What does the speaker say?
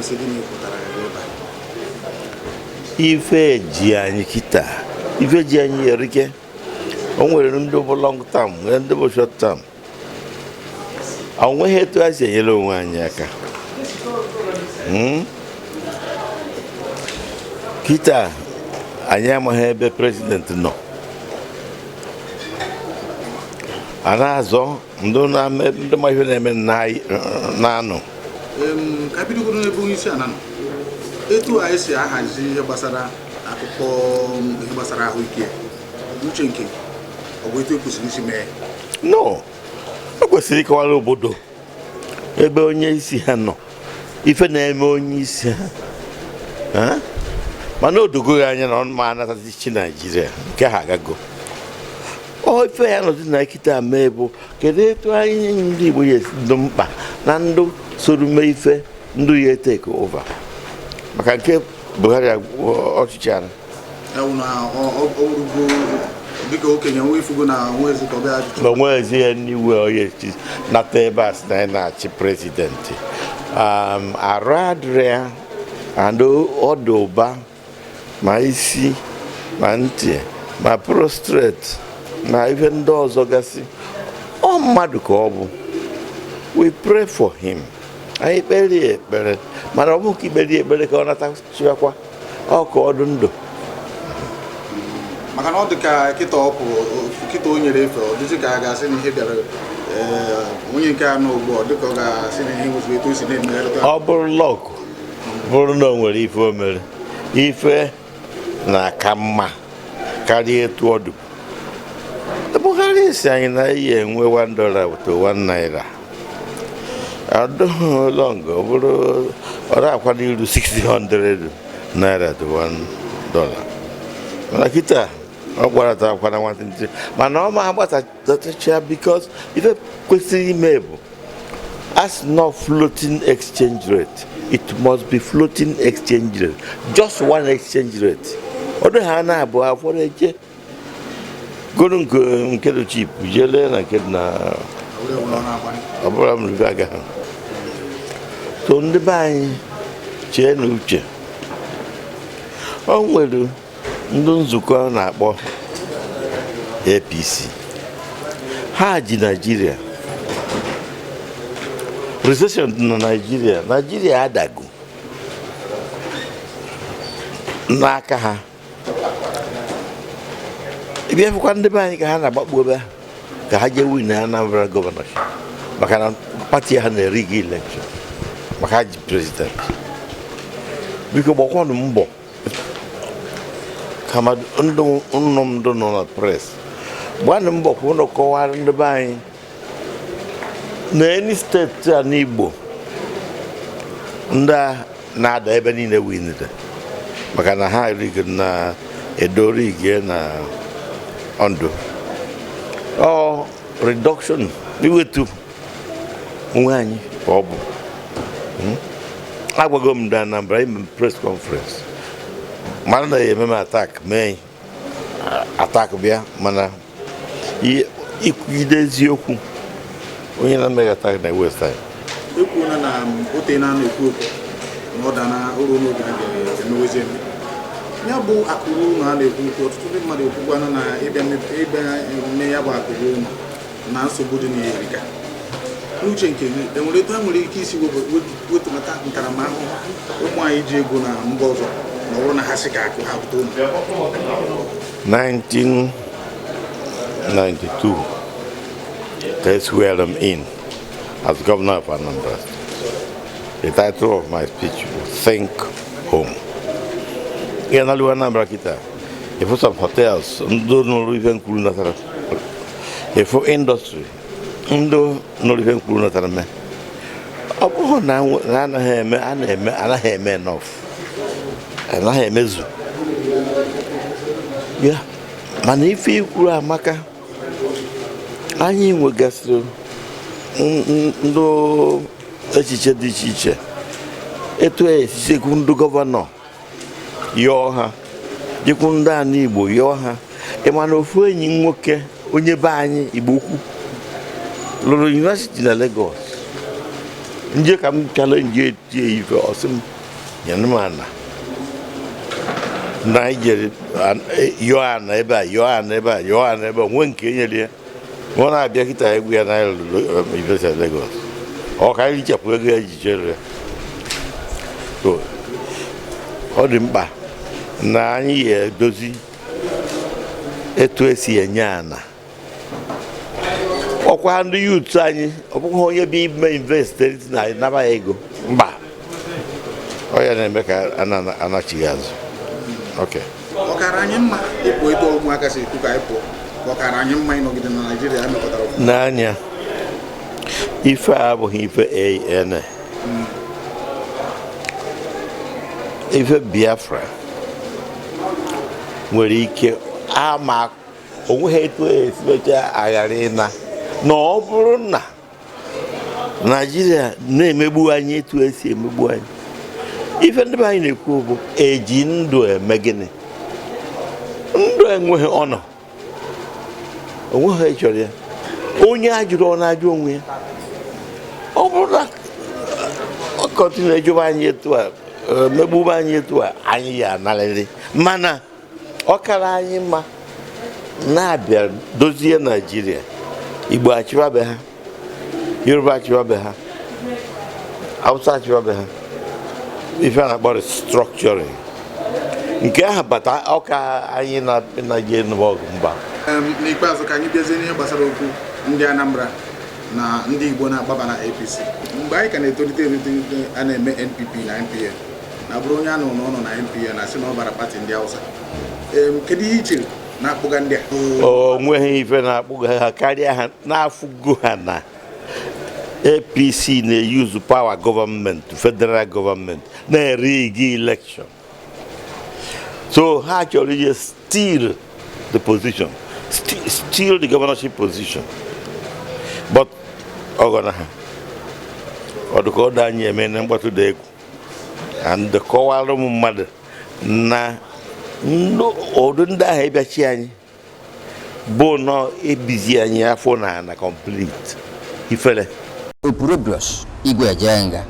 Wesị gịnị pụtara ya ebe a? Ife ji anyị kịta, ife ji anyị erike. O nwere ndị bụ long term, nwee ndị bụ short term. O nweghị etu a si enyere onwe anyị aka. Kịta anyị amaghị ebe president nọ. A na-azọ ndị na-eme, ndị ma ife na-eme na-anọ. Ka bidogoro n'ebe onye isi ala nọ, etu anyị si ahazi ihe gbasara akụkọ, ihe gbasara ahụike, uche nke ọ bụ etu e kwesịrị isi mee? No, o kwesịrị ịkọwara obodo ebe onye isi ha nọ, ife na-eme onye isi ha. Ha? Mana o dogoghị anya na ọ ma anatazi chi Naijiria nke ha agago. Ọ ife ya nọzi na kịta mee bụ kedu etu anyị ndị Igbo ya esi ndụ mkpa na ndụ soro mee ife ndụ ya take over, maka nke Buhari ọchịchị ala. Ya wụ na ọ bụrụgo dịka okenye nwe ifugo na nwa ezi ka ọ bịa ajụjụ. Na onwezi ihe n'iwe onye nata ebe a sị na anyị na-achị president, arụ adịrị ya and ọdụ ụba, ma isi ma ntị ma prostate na ife ndị ọzọ gasị. Ọ mmadụ ka ọ bụ. We pray for him, anyị kpere ya ekpere, mana ọ bụ ka ikpere ya ekpere ka ọ nata chịakwa ọ ka ọ dị ndụ. Maka na ọ dị ka kịta ọ pụrụ kịta, o nyere efe, ọ dịzị ka a ga-asị na ihe bịara, onye nke anọ ugbu a, ọ dịka ọ ga-asị na ihe nweziri etu o si na-emegharịta. Ọ bụrụ luck, bụrụ na o nwere ife o mere, ife na-aka mma karịa etu ọ dị. Buhari si anyị na ihe enwe $1 to 1 naira adịghị long, ọ bụrụ ọ na-akwado iru 600 naira to $1, mana kịta ọ gbarata akwana nwantịntị, mana ọ ma agbatacha, because ife kwesịrị ime bụ as not floating exchange rate. It must be floating exchange rate, just one exchange rate. Ọ dịghị ha na-abụ ụfọdụ eje goro nke dị cheap, jee lee na nke dị na ọ bụrụ m rube agaghị. So ndị be anyị, chee na uche. O nwere ndị nzukọ a na-akpọ APC, ha ji Naijiria. Recession dị na Naijiria, Naijiria adago n'aka ha. Ịbịa fụkwa ndị be anyị ka ha na-agbakpu ebe ha ka ha jee win na Anambra governorship, maka na party ha na-eri gị election, maka ha ji president. Biko gbakwanụ mbọ kama ndụ nnụ ndụ nọ na press, gbanụ mbọ ka ụnụ kọwara ndị be anyị na any state a n'Igbo ndị a na-ada ebe niile winere, maka na ha rigoro na Edo, rigie na Ondo. Ọ reduction, iwetu onwe anyị ka ọ bụ. Agwago m ndị Anambra ime press conference, mara na ya eme m attack, mee attack bịa, mana ikwugide eziokwu, onye na-emeghị attack na waste time. Ekwuola na o na na-ekwu okwu na ọ da na oru n'oge a ga-emewezi eme ya bụ akụrụ ụlọ a na-ekwu okwu. Ọtụtụ ndị mmadụ ekwukwana na ịbịa eme ya bụ akụrụ ụlọ na nsogbu dị n'erika. N'uche nke gị, enwere etu ha nwere ike isi wetunata ntaramahụhụ ụmụ anyị ji ego na mba ọzọ, ma ọ bụrụ na ha si ka akụ ha bute ụlọ? 1992, they swear them in as governor of Anambra State. The title of my speech was "Think Home." Ihe na Anambra kita, ifu some hotels, ndị nụrụ ife nkwuru natara, ifu industry, ndị nụrụ ife nkwuru natara mee. Ọ bụghị na anaghị eme, a na-eme, anaghị eme enough, anaghị emezu ya, mana ife ikwuru amaka. Anyị nwegasịrị ndị echiche dị iche iche etu esisekwu ndị governor yọọ ha, jekwu ndị ana Igbo yọọ ha. Ịma na ofu enyi m nwoke, onye be anyị, Igbo Ukwu, lụrụ university na Lagos. Nje ka m challenge etie ife, ọsị m nyenụ m ana na anyị jere yọọ ana ebe a, yọọ ana ebe a, yọọ ana ebe a, nwee nke enyere ya. Ọ na-abịa kịta, egwu ya na anyị lụrụ University of Lagos, ọ ka anyị richapụ ego ya ji chere ya. So ọ dị mkpa na anyị ga-edozi etu esi enye ana ọkwa ndị youth anyị. Ọ bụghị onye bụ ime invest na naba ya ego mba, ọ ya na-eme ka a na-anachighị azụ. Okay. Ọ kara anyị mma ịpụ etu ụmụaka si ekwu ka anyị pụọ, ka ọ kara anyị mma ịnọgide na Naijiria emekọtara ọfụma? N'anya, ife a abụghị ife AN ife Biafra nwere ike ama onweghị etu esi mechaa aghara ịna na ọ bụrụ na Naijiria na-emegbu anyị etu esi emegbu anyị. Ife ndị be anyị na-ekwu bụ eji ndụ eme gịnị? Ndụ enweghị ọnọ, onweghị chọrọ ya. Onye ajụrụ, ọ na-ajụ onwe ya. Ọ bụrụ na ọ continue ejụba anyị etu a, megbube anyị etu a, anyị ya analịrị. Mana ọ kara anyị mma na-abịa dozie Naijiria. Igbo achịbabe ha, Yoruba achịbabe ha, Hausa achịbabe ha. Ife a na-akpọ restructuring nke ahụ bata, ọka anyị na Naijiria ọgụ mba. N'ikpeazụ, ka anyị bịazie n'ihe gbasara okwu ndị Anambra na ndị Igbo na-agbaba na APC. Mgbe anyị ka na-etolite etolite, a na-eme NPP na NPN, na bụrụ onye a nọ n'ụlọ na NPN na sị na ọ bara party ndị Hausa. Kedu ihe i chere na-akpụga ndị a? O nweghị ife na-akpụga ha karịa ha na-afụgo ha na APC na-eyuzu power gọọmenti, federal gọọmenti na-erigi election. So ha chọrọ ije steal the position, steal the governorship position, but ọgọna ha ọdụka ọdụ anyị eme na mkpọtụ dị egwu and kọwara ụmụ mmadụ na ụdị ndị ahụ ịbịachi anyị bụ nọ ebizi anyị afọ na na complete ifere. Opurobios Igwe Ejenga.